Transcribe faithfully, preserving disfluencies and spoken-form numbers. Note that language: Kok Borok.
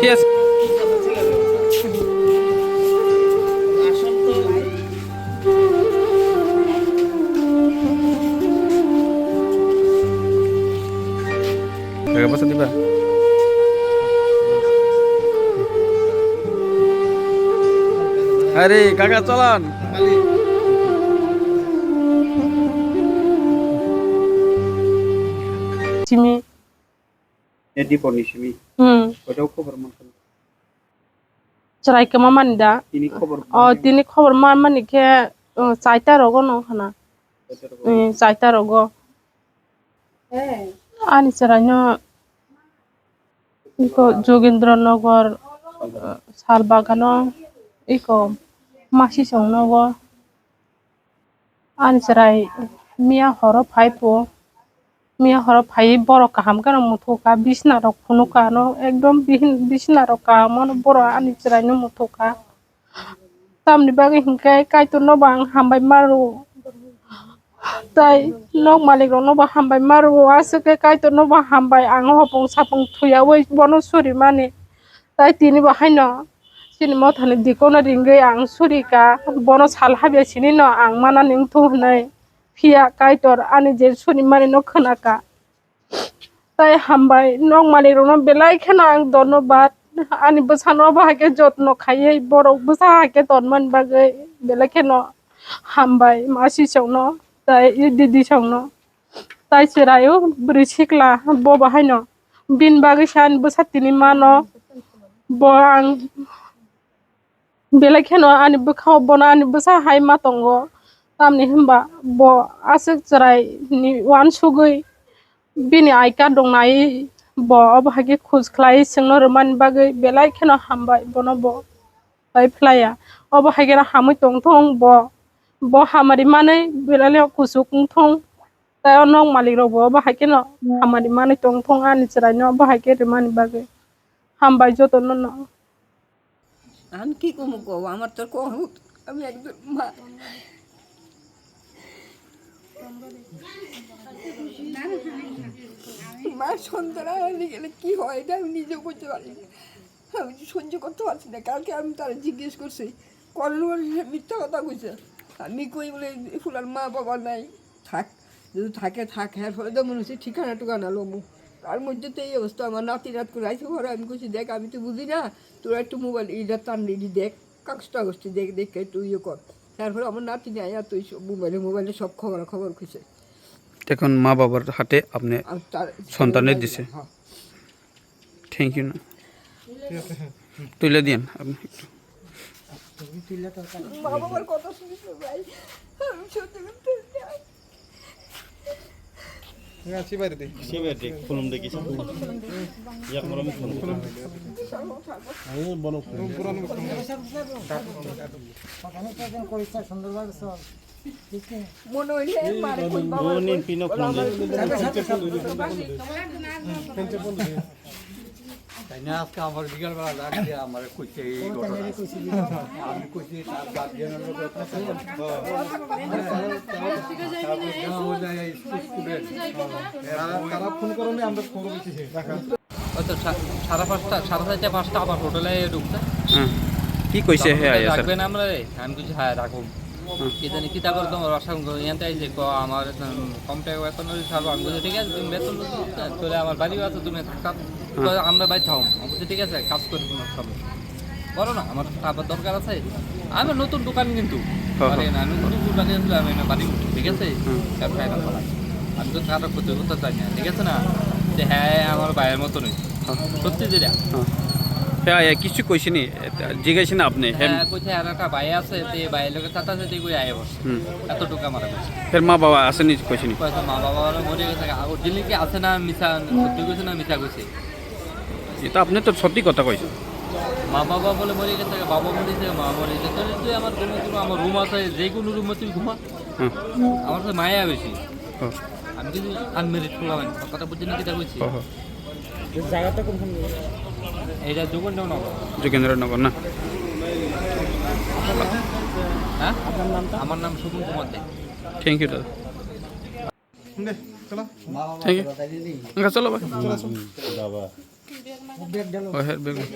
ঠিক আছে। Jaga basa diba? Hari, kaka, cholon. Simi. Edi porni simi. Hmm. Koitao khobor mankha? Chwrai kwma mani da? Tini khobor. O, tini khobor ma mani khe, uh, chaita rogo no hana. Chaita rogo. Hmm, chaita rogo. Ani chwraino iko Jogendra Nagar, uh, Sal Bagano, iko Masi Songnogo. Ani chwrai miya horo phai po, miya horo phai borok kaham kheno muthukha, bisna rok phunukha no, ekdom bihin-, bisna rok kaham ano borok ani chwraino muthukha. Tamni bagwi hinkhe Kaitorno bo ang hambai ma rwo, tai nok malikrokno bo hambai ma rwo, aswk khe Kaitorno bo hambai, ang hopong sapong thuyaui bono surimani. Tai tini bo haino chini mothani dikon ringwi ang surika, bono sal habya sini no ang manani wngthung hwnwi. Phiya Kaitor ani je suri mani no khwnaka. Tai hambai nok malik rokno belai kheno ang dhonnobad. Ani bwsano obo hai khe jotno khaiwi borok bwsa hai khe tonmani bagwi belai kheno hambai masi songno tai didi songno. Tai chwraio bwrwi sikla bo bahaino. Bini bagwi se ani bwsa tini mano. Bo ang belai kheno ani bwkhao bono ani bwsa hai ma tongo. Tamni hwnba bo aswk chwraini uansugwi bini I card rok naiwi bo obo hai khe khoj khlai swngno rwmani bagwi belai kheno hambai bono bo. Tai phlaiya. Obo hai kheno hamwi tongthung bo. Bo hamari manwi belai no kuchuk wngthung. Tai o nok malik rok bo obo hai kheno hamari manwi tongthung ani chwraino obo hai khe rwmani bagwi. Hambai jotono no. আমি কি কমু কও, আমার তো কম, আমি একজন মা। মা সন্তান হারালে গেলে কি হয়, এটা আমি নিজেও বুঝতে পারি না। আমি তো সহ্য করতে পারছি না। কালকে আমি তারা জিজ্ঞেস করছি, কলের মাঝে সে মিথ্যা কথা কইছে। আমি কই বলে, "ফুলার মা বাবা নাই, থাক, যদি থাকে থাক।" হ্যাঁ, ফলে তো মনে হচ্ছে ঠিকানা টুকানা লমু। তার মধ্যে তো এই অবস্থা, আমার নাতি নাত করে আইসে ঘরে। আমি কইছি, "দেখ, আমি তো বুঝি না, তোরা একটু মোবাইল ইটা টান দিলি দেখ, কাগজ টাগজ তুই দেখ, দেখে তুই ইয়ে কর।" তারপরে আমার নাতি নিয়ে আয়া তুই সব মোবাইলে, মোবাইলে সব খবর খবর খুঁজে। এখন মা বাবার হাতে আপনি আর তার সন্তানের দিছে। হ্যাঁ। Thank you না। তুলে দিন আপনি একটু। মা বাবার কথা শুনিস না ভাই, আমি সহ্য করতে পারছি না। Sibai de. Sibai de, khulum de kisa. Yak moro mo khulum de. Ayo, bono khulum de. Mone hoile mare khulum de. Boni pino khulum de. তাই না, আজকে আমার বিকালবেলা ডাক দিয়ে আমারে কইছে এই ঘটনা। আমি কইছি, তার গার্জিয়ানের লোকের কথা। তারা, তারা ফোন করেনি, আমরা খবর পেয়েছি। হয়তো সা-, সাড়ে পাঁচটা, সাড়ে চারটা, পাঁচটা আবার হোটেলে ঢুকছে। হ্যাঁ। কি কইছে হে আয়া স্যার? রাখবেন আমরা রে? আমি কইছি, "হ্যাঁ, রাখুন।" হুম। কি জানি কিতা করে তোমার বাসা, ইয়াতে আইছে, ক আমার, উম, কম টাকা বেতন হলে ছাড়বো। আমি বলছি, "ঠিক আছে, তুমি বেতন বুঝো, চলে আমার বাড়িও আছে, তুমি থাকো।" হুম। তো আমরা বাড়ি থাকো। আমি বলছি, "ঠিক আছে, কাজ করি তোমার সামনে। করো না, আমার টাকার দরকার আছে।" আমি নতুন দোকান কিন্তু, হ্যাঁ, পারি হ্যাঁ। না, আমি নতুন দোকানে ছিল, আমি এনে বাড়ি উঠি, ঠিক আছে? হুম। ব্যবসায় না করা। আমি তো কারো ক্ষতি করতে চাই না, ঠিক আছে না? যে হ্যাঁ, আমার ভাইয়ের মতনই। হ্যাঁ। সত্যি যেটা। হ্যাঁ। হ্যাঁ, হ্যাঁ, কিছু কইছিনি, জিজ্ঞাসা না আপনি, হ্যাঁ। হ্যাঁ, কইছে আর একটা ভাই আছে, তে ভাইয়ের লগে চাচা চাচি করে আয় বসে। হুম। এতটুকু আমার কাছে। ফের মা বাবা আসেনি কইছিনি? কইছে মা বাবা ওরা মরে গেছে, ও দিলে কি আছে না মিছা, সত্যি কইছে না মিছা কইছে? এটা আপনি তো সত্যি কথা কইছেন। মা বাবা বলে মরে গেছে, বাবা মরে গেছে, মা মরে গেছে। তাহলে তুই আমার কোনো, কোনো আমার রুম আছে, যে কোনো রুমে তুই ঘুমা। হুম। আমার তো মায়া বেশি। হুম। আমি কিন্তু আনমেরিড করলাম, কথা বুঝছি না, কিতা কইছি? হুম, হুম। এই জায়গাটা কোনখানে? এইটা যোগেন্দ্রনগর। যোগেন্দ্রনগর না? হ্যাঁ? আপনার নামটা? আমার নাম সুকুল কুমার দে। থ্যাংক ইউ দাদা। দে, চলো। Thank you. আচ্ছা, চলো ভাই। চলো, চলো। বাবা। ওহের বেগুন।